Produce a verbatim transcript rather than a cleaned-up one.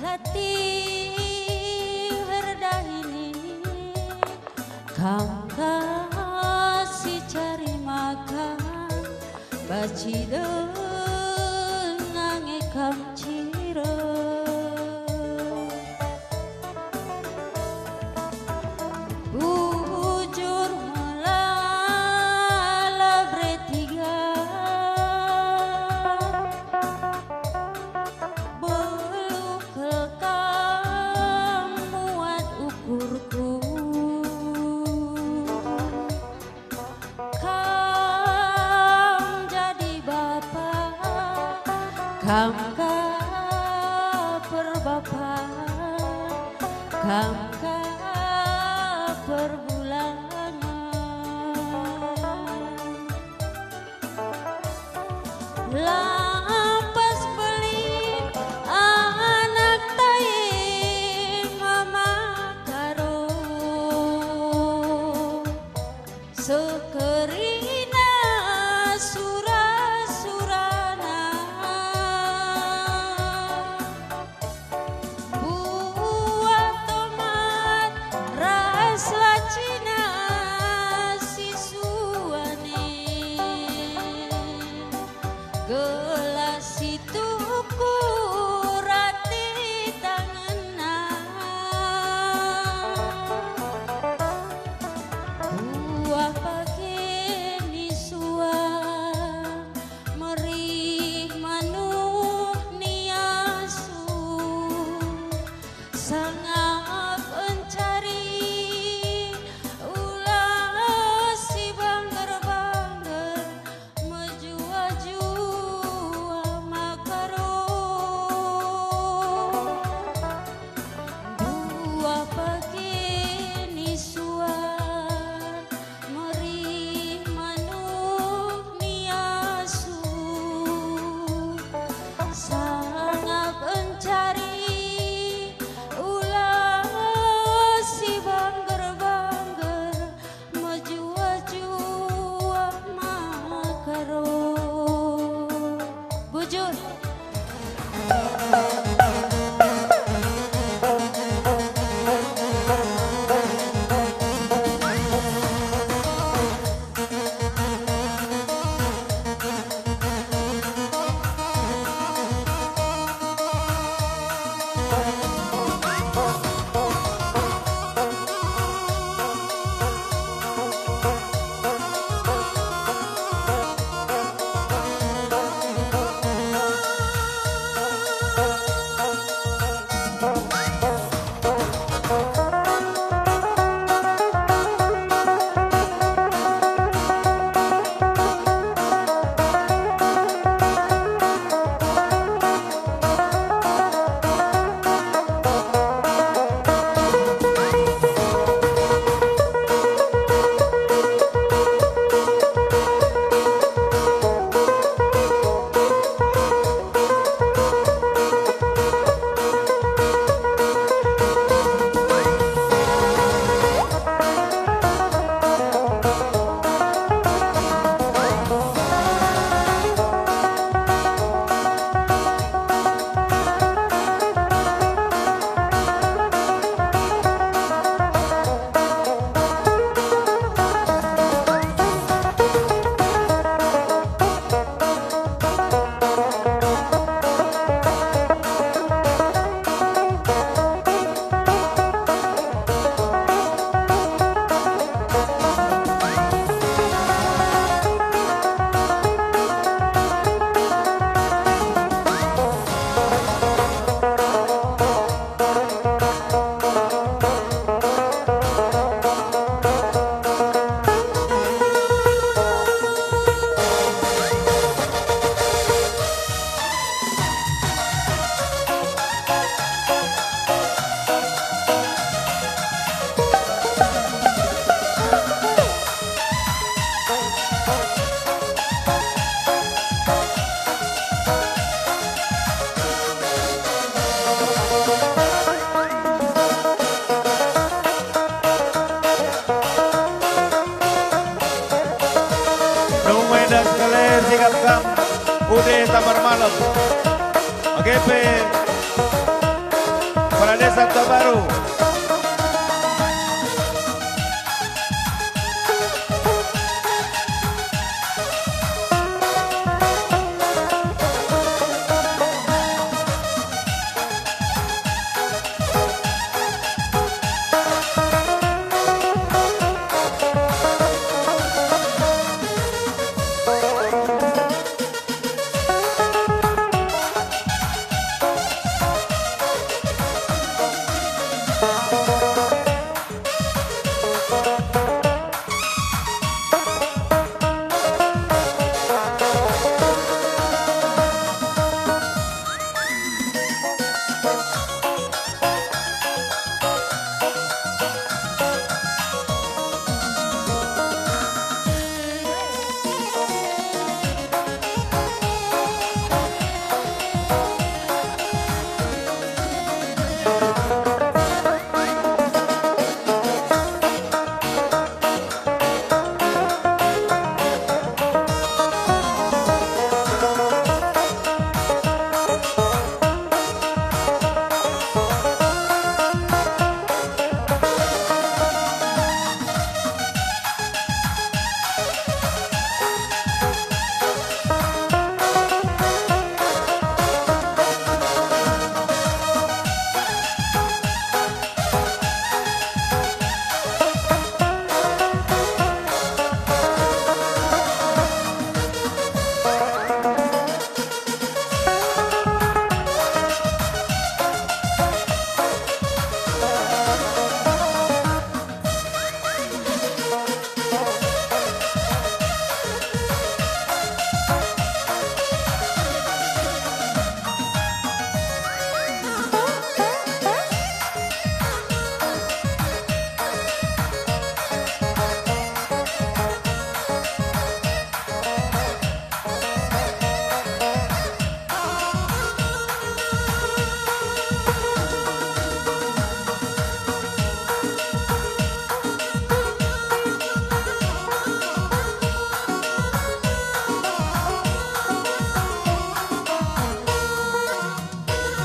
Latih erdahin ini, kam ka si cari makan, banci denga nge kam cirem. Bujur melala bertiga, beluh kal kam muat ukurku. Kam jadi bapa, kam ka perbapa, kam ka perbulangan. Lampas beli anak tae mama Karo. Seh kerina sura-surana, buah tomat ras lacina si suan e. Gelah si tukur ate tangenna, buah pake ni sua, merih manuh ni asu. Sangap encari ulas si bangger-bangger, mejua-jua makaro. Buah pake ni suan, merih manuh ni asu. Sangap encari ulas si bangger-bangger, mejua-jua makaro. Bujur. Nunggu enda sekalian sikap kam, udah tambar malam. Oke, pe. Sabta Baru.